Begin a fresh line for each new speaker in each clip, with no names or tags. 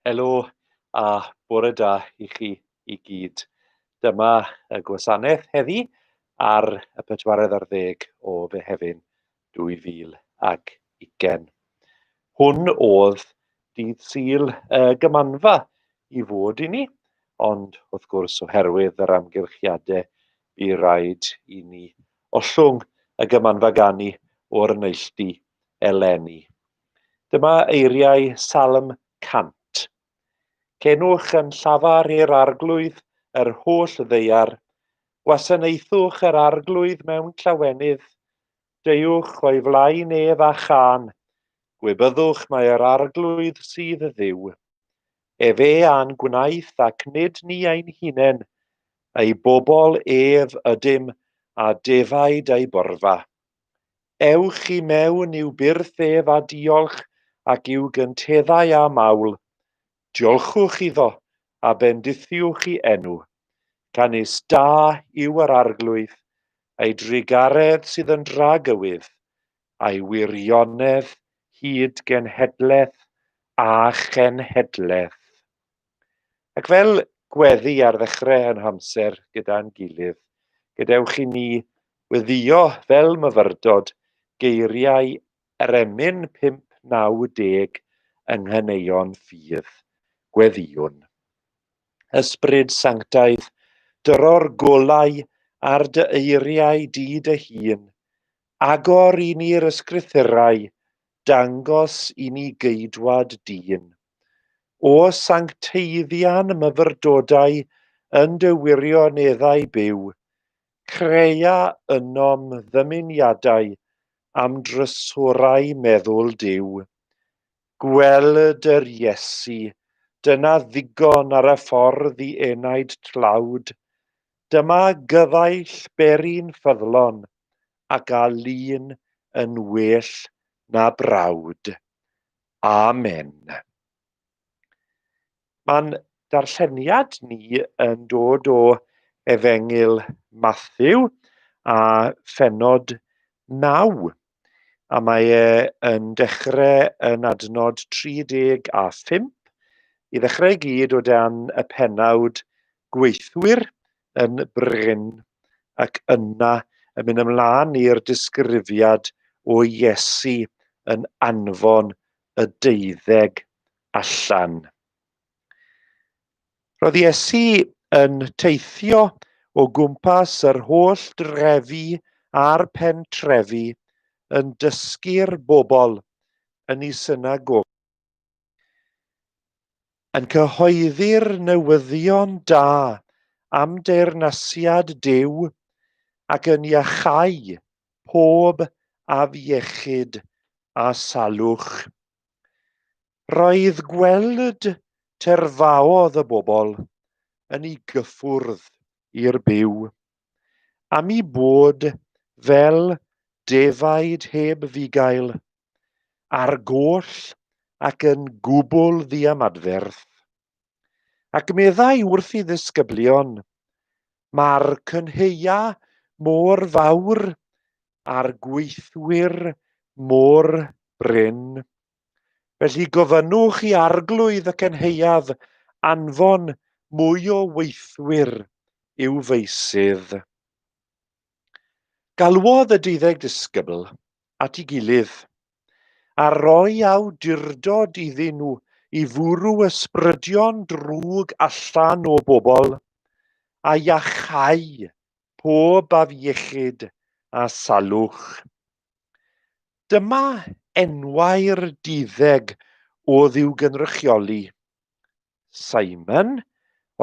Helo a bore da i chi i gyd. Dyma y gwasanaeth heddi ar y pedwaredd ar ddeg o Fehefin 2020. Hwn oedd dydd Sul y Gymanfa i fod i ni, ond wrth gwrs oherwydd yr amgylchiadau bu raid i ni ollwng y Gymanfa Ganu o'r neilltu eleni. Dyma eiriau Salm 100. Cenwch yn llafar i'r Arglwydd yr holl ddaear, gwasanaethwch yr Arglwydd mewn llawenydd, deuwch o'i flaen ef â chân, gwybyddwch mai yr Arglwydd sydd Dduw. Efe a'n gwnaeth ac nid ni ein hunain, ei bobl ef ydym a defaid ei borfa. Ewch i mewn i'w byrth ef â diolch ac i'w gynteddau â mawl. Diolchwch iddo, a bendithiwch i enw. Canys da yw yr Arglwydd, ei drugaredd sydd yn dragywydd, a'i wirionedd hyd genhedlaeth a chenhedlaeth. Ac fel gweddi ar ddechrau ein hamser gyda'n gilydd, gadewch i ni weddïo fel myfyrdod geiriau yr emyn 590 yng Nghaneuon Ffydd. Gweddïwn. Ysbryd Sanctaidd, dyro'r golau ar dy eiriau di dy hun. Agor i ni'r ysgrythurau, dangos i ni geidwad dyn. O sancteiddian myfyrdodau yn dy wirioneddau byw, crea ynom ddymuniadau am drysorau meddwl Duw. Gweld yr Iesu, dyna ddigon ar y ffordd i enaid tlawd. Dyma gyfaill beri'n ffyddlon ac a lun yn well na brawd. Amen. Mae'n darlleniad ni yn dod o Efengyl Matthew a phenod 9. A mae e yn dechrau yn adnod 35 i ddechrau i gyd o dan y penawd gweithwyr yn brin ac yna yn mynd ymlaen i'r disgrifiad o Iesu yn anfon y deuddeg allan. Roedd Iesu yn teithio o gwmpas yr holl drefi a'r pentrefi yn dysgu'r bobl yn ei synagog. Yn cyhoeddi'r newyddion da am deyrnasiad Duw ac yn iachau pob afiechyd a salwch. Roedd gweld tyrfaodd y bobl yn ei gyffwrdd i'r byw, am eu bod fel defaid heb fugail. ar goll ac yn gwbl ddiamadferth. Ac meddai wrth ei ddisgyblion, Mae'r cynheia mor fawr a'r gweithwyr mor brin. Felly gofynnwch i Arglwydd y cynhaeaf anfon mwy o weithwyr i'w feysydd. Galwodd y deuddeg disgybl at ei gilydd, a rhoi awdurdod iddyn nhw i fwrw ysbrydion drwg allan o bobl, a iachau pob afiechyd a salwch. Dyma enwau'r duddeg oedd i'w gynrychioli. Simon,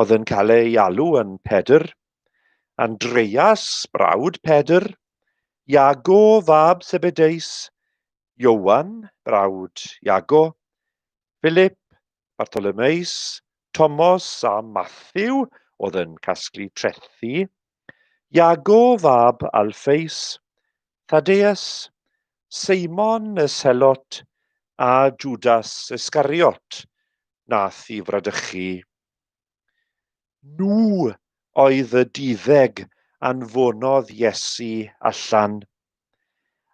oedd yn cael ei alw yn Pedr, Andreas, brawd Pedr, Iago, fab Zebedeus, Iowan, brawd Iago, Philip, Bartholomeus, Tomos a Matthew, oedd yn casglu trethi, Iago, fab Alffeus, Thaddeus, Seimon y Selot a Jwdas Iscariot, nath i fradychu. Nhw oedd y duddeg anfonodd Iesu allan.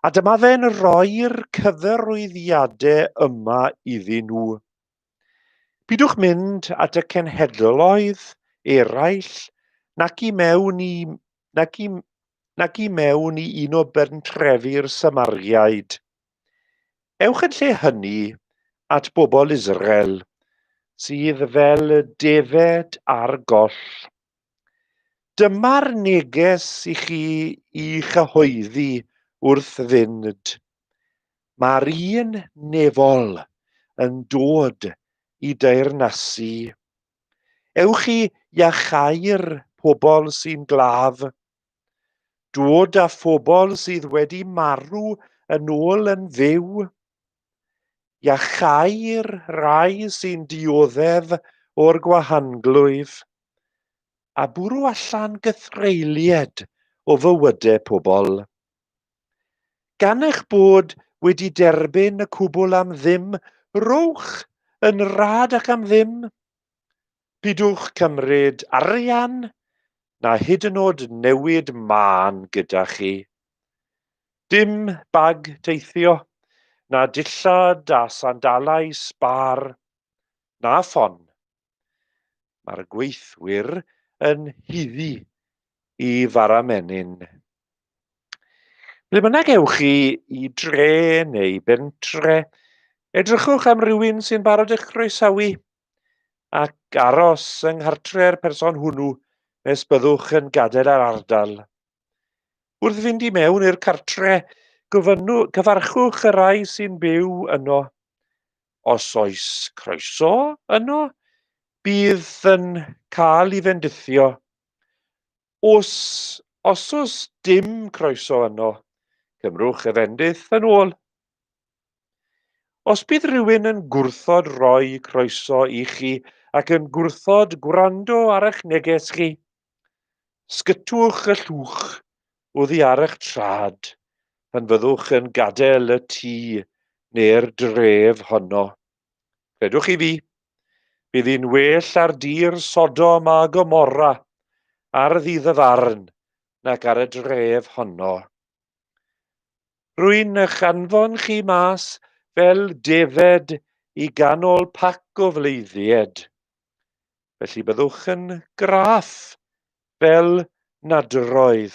A dyma fe'n rhoi'r cyfarwyddiadau yma iddyn nhw. Pidwch mynd at y cenhedloedd eraill nac i mewn i, nac i, nac i mewn i un o bentrefi'r Samariaid. Ewch yn lle hynny at bobl Israel, sydd fel defed ar goll. Dyma'r neges i chi i chyhoeddi wrth fynd. Mae'r un nefol yn dod i deyrnasu. Ewch i iachau'r pobl sy'n glaf. Dod â phobl sydd wedi marw yn ôl yn fyw. Iachau'r rhai sy'n dioddef o'r gwahanglwyf, a bwrw allan gythreulied o fywydau pobl. Gan eich bod wedi derbyn y cwbl am ddim, rhowch yn rhad ac am ddim. Pidwch cymryd arian na hyd yn oed newid mân gyda chi. Dim bag teithio, na dillad a sandalau sbâr, na ffon. Mae'r gweithwyr yn hiddi i fara menyn. Ble bynnag ewch chi i dre neu bentre, edrychwch am rywun sy'n barod eich croesawu ac aros yng nghartre'r person hwnnw nes byddwch yn gadael yr ardal. Wrth fynd i mewn i'r cartre, gofynnu, cyfarchwch y rhai sy'n byw yno. Os oes croeso yno, bydd yn cael ei fendithio. Os, os oes dim croeso yno, cymrwch y fendith yn ôl. Os bydd rhywun yn gwrthod rhoi croeso i chi ac yn gwrthod gwrando ar eich neges chi, sgytwch y llwch oddi ar eich trad pan fyddwch yn gadael y tŷ neu'r dref honno. Credwch chi fi, bydd hi'n well ar dir Sodom a Gomorra ar ddydd y farn nag ar y dref honno. Rwy'n eich anfon chi mas fel defed i ganol pac o fleiddied. Felly byddwch yn graff fel nadroedd,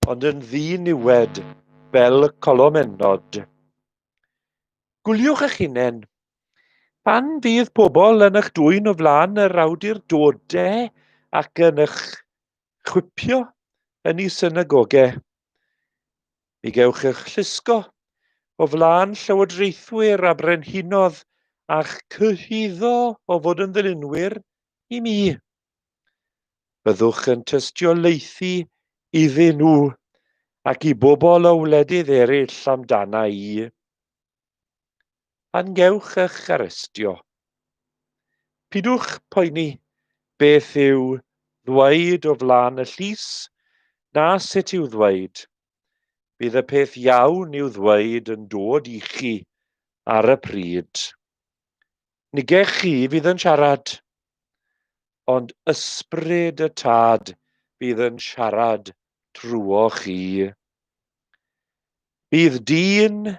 ond yn ddiniwed fel colomennod. Gwyliwch eich hunain. Pan fydd pobl yn eich dwyn o flaen yr awdurdodau ac yn eich chwipio yn ei synagogau. Mi gewch eich llusgo o flaen llywodraethwyr a brenhinodd a'ch cyhuddo o fod yn ddilynwyr i mi. Byddwch yn tystiolaethu iddyn nhw ac i bobl o wledydd eraill amdana i. Pan gewch eich arestio, pidwch poeni beth i'w ddweud o flaen y llys na sut i'w ddweud. Bydd y peth iawn i'w ddweud yn dod i chi ar y pryd. Nige chi fydd yn siarad, ond ysbryd y Tad fydd yn siarad trwo chi. Bydd dyn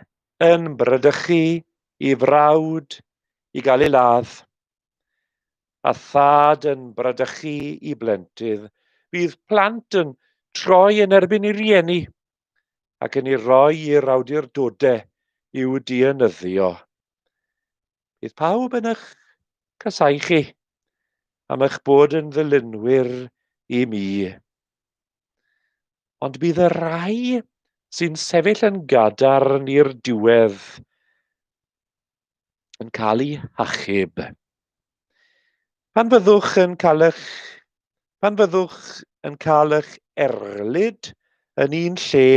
yn bradychu i frawd i gael ei ladd, a thad yn bradychu i blentydd. Bydd plant yn troi yn erbyn i rieni ac yn ei roi i'r awdurdodau i'w dienyddio. Bydd pawb yn eich casau chi am eich bod yn ddilynwyr i mi. Ond bydd y rhai sy'n sefyll yn gadarn i'r diwedd yn cael eu hachub. Pan fyddwch yn cael eich, pan fyddwch yn cael eich erlid yn un lle,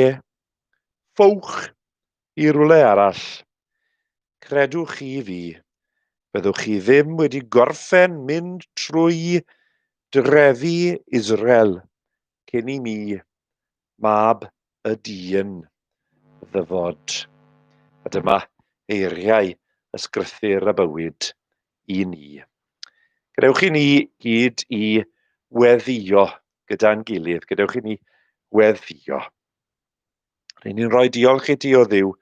ffowch i rywle arall. Credwch chi fi, byddwch chi ddim wedi gorffen mynd trwy drefi Israel cyn i mi, mab y dyn, ddyfod. A dyma eiriau ysgrythur y bywyd i ni. Gadewch i ni gyd i weddïo gyda'n gilydd. Gadewch i ni weddïo. Ry'n ni'n rhoi diolch i ti o Dduw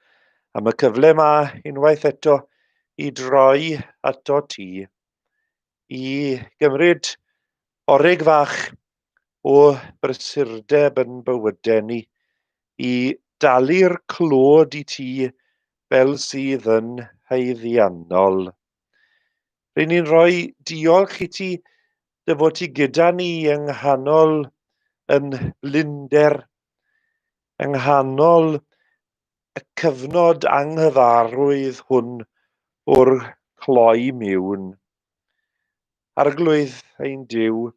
am y cyfle yma unwaith eto i droi ato ti, i gymryd orig fach o brysurdeb yn bywydau ni, i dalu'r clod i ti fel sydd yn haeddiannol. Ry'n ni'n rhoi diolch i ti dy fod ti gyda ni yng nghanol yn blinder, yng nghanol y cyfnod anghyfarwydd hwn o'r cloi miwn. Arglwydd ein Duw,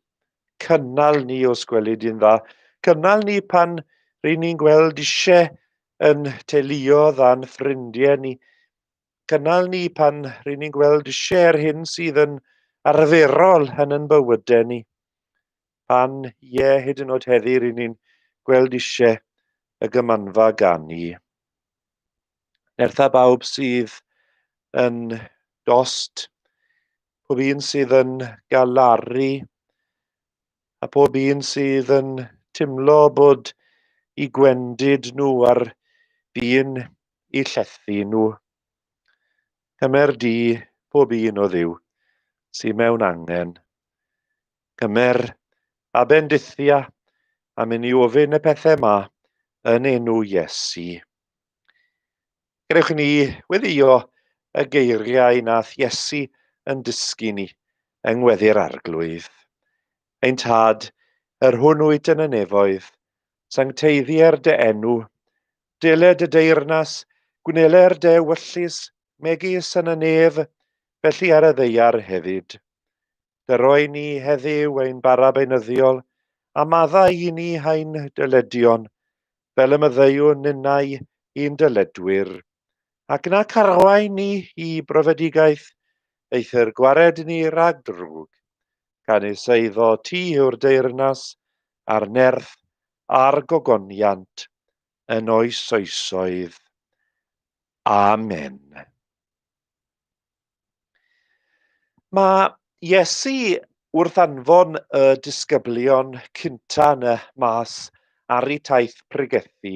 cynnal ni os gweli di'n dda. Cynnal ni pan ry'n ni'n gweld eisiau yn teuluodd a'n ffrindiau ni. Cynnal ni pan ry'n ni'n gweld eisiau yr hyn sydd yn arferol yn yn bywydau ni. Pan, ie, hyd yn oed heddi ry'n ni'n gweld eisiau y gymanfa ganu. Nertha bawb sydd yn dost, pob un sydd yn galaru, a pob un sydd yn timlo bod i gwendid nhw ar fin i llethu nhw. Cymer di pob un o Dduw sydd mewn angen. Cymer a bendithia a mynd i ofyn y pethau ma yn enw Iesu. Gadewch i ni weddïo y geiriau nath Iesu yn dysgu ni yng ngweddi'r Arglwydd. Ein Tad, yr hwn wyt yn y nefoedd, sancteiddier dy enw, dele dy deyrnas, gwneler dy ewyllys, megis yn y nef, felly ar y ddaear hefyd. Dyroi ni heddiw ein bara beunyddiol, a maddau i ni ein dyledion, fel y maddeuwn ninnau i'n dyledwyr. Ac na carwain ni i brofedigaeth, eithr gwared ni rhag drwg. Canys eiddo ti yw'r deyrnas, a'r nerth, a'r gogoniant, yn oes oesoedd. Amen. Mae Iesu wrth anfon y disgyblion cynta yn y mas ar eu taith pregethu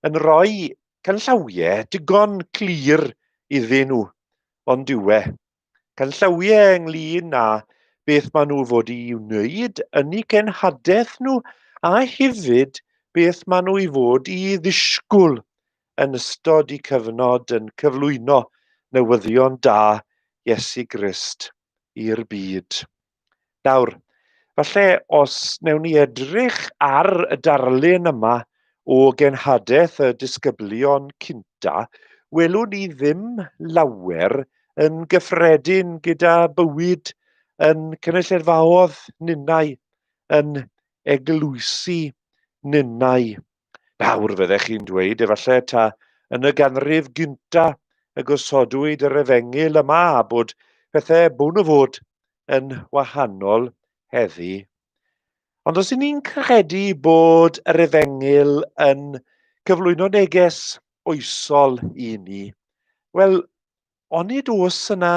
yn rhoi canllawiau digon clir iddyn nhw, ond yw e? Canllawiau ynglyn â beth maen nhw fod i wneud yn eu cenhadaeth nhw a hefyd beth maen nhw i fod i ddisgwyl yn ystod y cyfnod yn cyflwyno newyddion da Iesu Grist i'r byd. Nawr, falle os wnewn ni edrych ar y darlun yma o genhadaeth y disgyblion cynta, welwn ni ddim lawer yn gyffredin gyda bywyd yn cynulleidfaodd ninnau, yn eglwysi ninnau. Nawr fyddech chi'n dweud efallai ta yn y ganrif gynta y gosodwyd yr efengyl yma a bod pethau bwn o fod yn wahanol heddi. Ond os y'n ni'n credu bod yr efengyl yn cyflwyno neges oesol i ni, wel, onid oes yna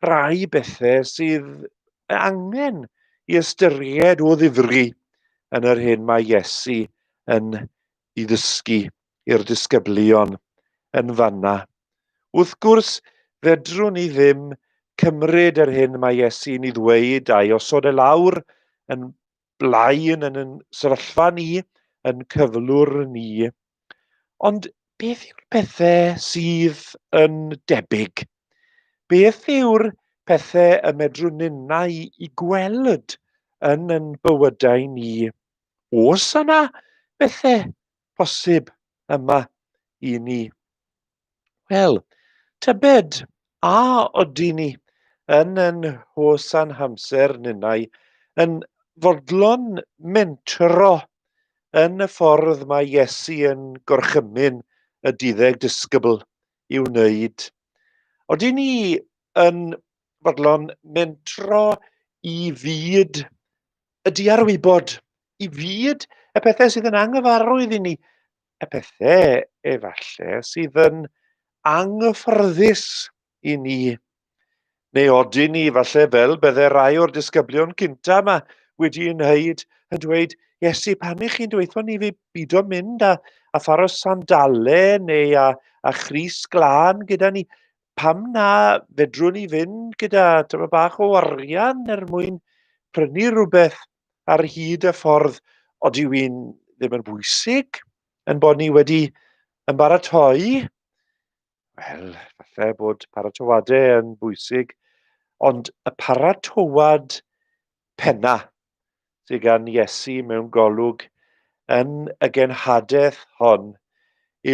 rai bethau sydd angen i ystyried o ddifri yn yr hyn mae Iesu yn ei ddysgu i'r disgyblion yn fanna. Wrth gwrs, fedrwn ni ddim cymryd yr hyn mae Iesu'n ei ddweud a'i osod e lawr yn blaen yn yn sefyllfa ni, yn cyflwr ni. Ond beth yw'r pethau sydd yn debyg? Beth yw'r pethau y medrwn ninnau i gweld yn yn bywydau ni? Oes yna bethau posib yma i ni? Wel, tybed a ydyn ni yn yn hos a'n hamser ninnau yn fodlon mentro yn y ffordd mae Iesu yn gorchymyn y duddeg disgybl i'w wneud? Odyn ni yn fodlon mentro i fyd y diarwybod, i fyd y pethau sydd yn anghyfarwydd i ni, y pethau efallai sydd yn anghyffyrddus i ni. Neu odyn ni falle fel bydde rai o'r disgyblion cynta yma wedi wneud yn dweud, Iesu, pam i chi'n dweud ni fi bido mynd a, a phar o sandale neu a, a chrys glân gyda ni? Pam na fedrwn ni fynd gyda tyma bach o arian er mwyn prynu rhywbeth ar hyd y ffordd? Odyw i'n ddim yn bwysig yn bod ni wedi ymbaratoi? Wel, falle bod paratoadau yn bwysig, ond y paratoad penna sydd gan Iesu mewn golwg yn y genhadaeth hon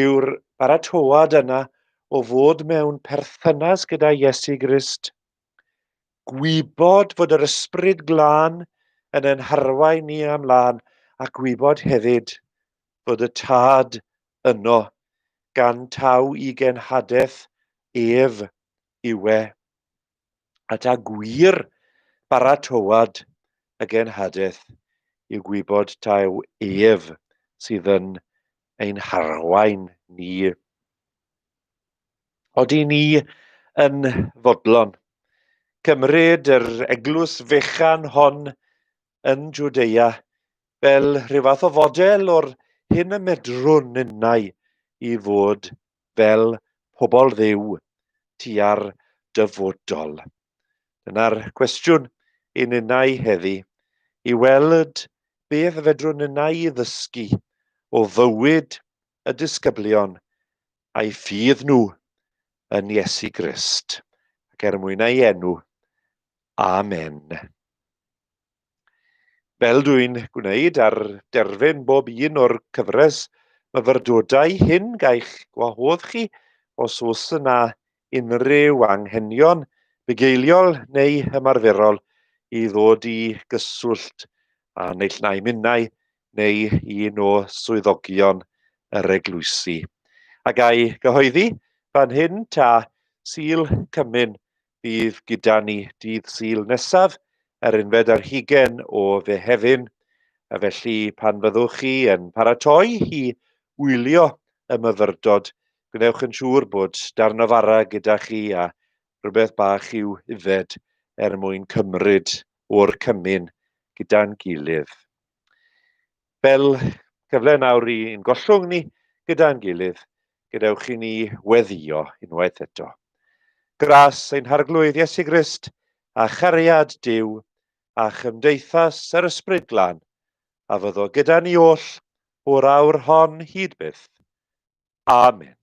yw'r baratoad yna o fod mewn perthynas gyda Iesu Grist, gwybod fod yr Ysbryd Glân yn ein harwain ni ymlaen a gwybod hefyd fod y Tad yno gan taw i genhadaeth ef yw e. A ta gwir baratoad y genhadaeth yw gwybod taw ef sydd yn ein harwain ni. Odi ni yn fodlon cymryd yr eglwys fechan hon yn Jwdea fel rhyw fath o fodel o'r hyn y medrwn ninnau i fod fel pobl Dduw tua'r dyfodol? Dyna'r cwestiwn i ninnau heddi, i weld beth fedrwn ninnau i ddysgu o fywyd y disgyblion a'i ffydd nhw yn Iesu Grist, ac er mwyn ei enw. Amen. Fel dwi'n gwneud ar derfyn bob un o'r cyfres myfyrdodau hyn, gai'ch gwahodd chi os oes yna unrhyw anghenion bugeiliol neu ymarferol i ddod i gyswllt â naill nai minnau neu un o swyddogion yr eglwysi. A gai gyhoeddi fan hyn ta Sul Cymun fydd gyda ni dydd Sul nesaf, yr unfed ar hugain o Fehefin, a felly pan fyddwch chi yn paratoi i wylio y myfyrdod, gwnewch yn siŵr bod darn o fara gyda chi a rhywbeth bach i'w yfed er mwyn cymryd o'r cymun gyda'n gilydd. Fel cyfle nawr i'n gollwng ni gyda'n gilydd, gadewch i ni weddïo unwaith eto. Gras ein Harglwydd Iesu Grist a chariad Duw a chymdeithas yr Ysbryd Glân a fyddo gyda ni oll o'r awr hon hyd byth. Amen.